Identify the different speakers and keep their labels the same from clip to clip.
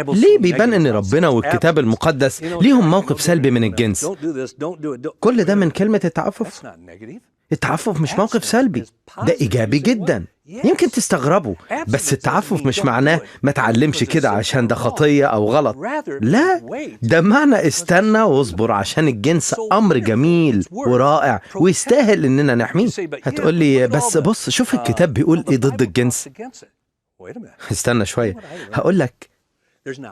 Speaker 1: ليه بيبان إن ربنا والكتاب المقدس ليهم موقف سلبي من الجنس؟ كل ده من كلمة التعفف؟ التعفف مش موقف سلبي، ده إيجابي جدا. يمكن تستغربوا، بس التعفف مش معناه ما تعلمش كده عشان ده خطية أو غلط. لا، ده معنى استنى واصبر عشان الجنس أمر جميل ورائع ويستاهل إننا نحميه. هتقولي بس بص شوف الكتاب بيقول إيه ضد الجنس. استنى شوية، هقولك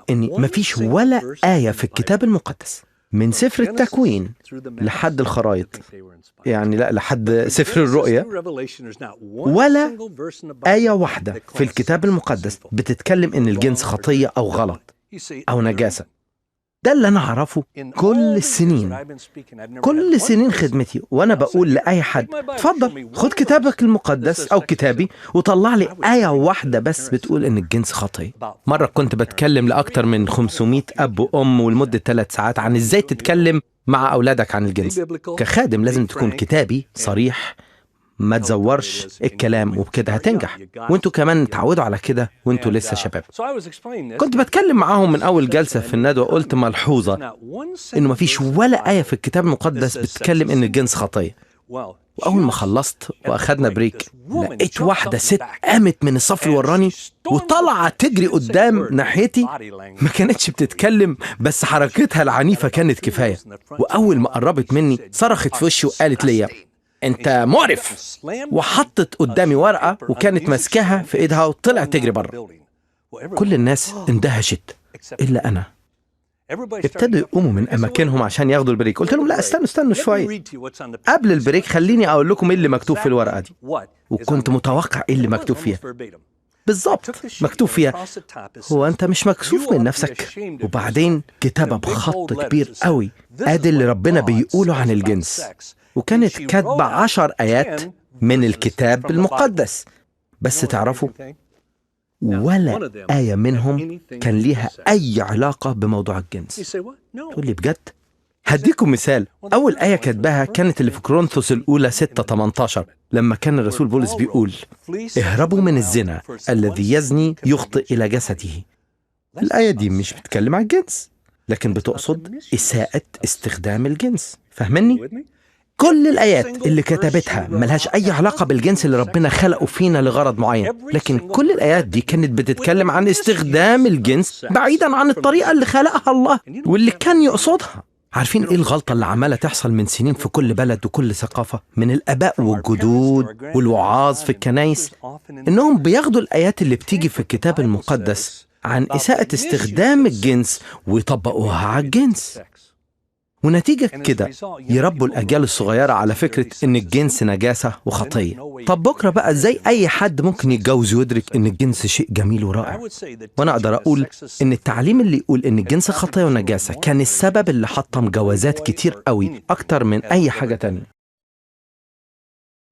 Speaker 1: إن مفيش ولا آية في الكتاب المقدس من سفر التكوين لحد الخرايط، يعني لا لحد سفر الرؤيا، ولا آية واحدة في الكتاب المقدس بتتكلم إن الجنس خطية أو غلط أو نجاسة. ده اللي أنا أعرفه كل السنين، كل سنين خدمتي، وأنا بقول لأي حد اتفضل خد كتابك المقدس أو كتابي وطلع لي آية واحدة بس بتقول إن الجنس خطية. مرة كنت بتكلم لأكتر من 500 أب وأم ولمدة 3 ساعات عن إزاي تتكلم مع أولادك عن الجنس. كخادم لازم تكون كتابي صريح، ما تزورش الكلام، وبكده هتنجح. وانتوا كمان تعودوا على كده وانتوا لسه شباب. كنت بتكلم معاهم من أول جلسة في الندوة، قلت ملحوظة إنه مفيش ولا آية في الكتاب المقدس بتتكلم إن الجنس خطية. وأول ما خلصت وأخدنا break، لقيت واحدة ست قامت من الصف اللي وراني وطلعت تجري قدام ناحيتي. ما كانتش بتتكلم، بس حركتها العنيفة كانت كفاية. وأول ما قربت مني صرخت في وشي وقالت لي أنت مقرف، وحطت قدامي ورقة وكانت ماسكاها في إيدها وطلعت تجري بره. كل الناس اندهشت إلا أنا. ابتدوا يقوموا من أماكنهم عشان ياخدوا ال break. قلت لهم لا، استنوا شوية، قبل ال break خليني أقول لكم إيه اللي مكتوب في الورقة دي. وكنت متوقع إيه اللي مكتوب فيها بالظبط. مكتوب فيها هو أنت مش مكسوف من نفسك؟ وبعدين كتابة بخط كبير قوي أدي اللي ربنا بيقوله عن الجنس. وكانت كاتبة 10 آيات من الكتاب المقدس، بس تعرفوا ولا آية منهم كان ليها أي علاقة بموضوع الجنس. تقول لي بجد؟ هديكم مثال. أول آية كاتباها كانت اللي في كورنثوس الأولى 6:18، لما كان الرسول بولس بيقول اهربوا من الزنا، الذي يزني يخطئ إلى جسده. الآية دي مش بتتكلم عن الجنس، لكن بتقصد إساءة استخدام الجنس. فاهمني؟ كل الآيات اللي كتبتها ملهاش أي علاقة بالجنس اللي ربنا خلقه فينا لغرض معين، لكن كل الآيات دي كانت بتتكلم عن استخدام الجنس بعيدا عن الطريقة اللي خلقها الله واللي كان يقصدها. عارفين إيه الغلطة اللي عمالة تحصل من سنين في كل بلد وكل ثقافة من الآباء والجدود والوعاظ في الكنايس؟ إنهم بياخدوا الآيات اللي بتيجي في الكتاب المقدس عن إساءة استخدام الجنس ويطبقوها على الجنس، ونتيجة كده يربوا الأجيال الصغيرة على فكرة إن الجنس نجاسة وخطية. طب بكرة بقى إزاي أي حد ممكن يتجوز ويدرك إن الجنس شيء جميل ورائع؟ وأنا أقدر أقول إن التعليم اللي يقول إن الجنس خطية ونجاسة كان السبب اللي حطم جوازات كتير قوي أكتر من أي حاجة تانية.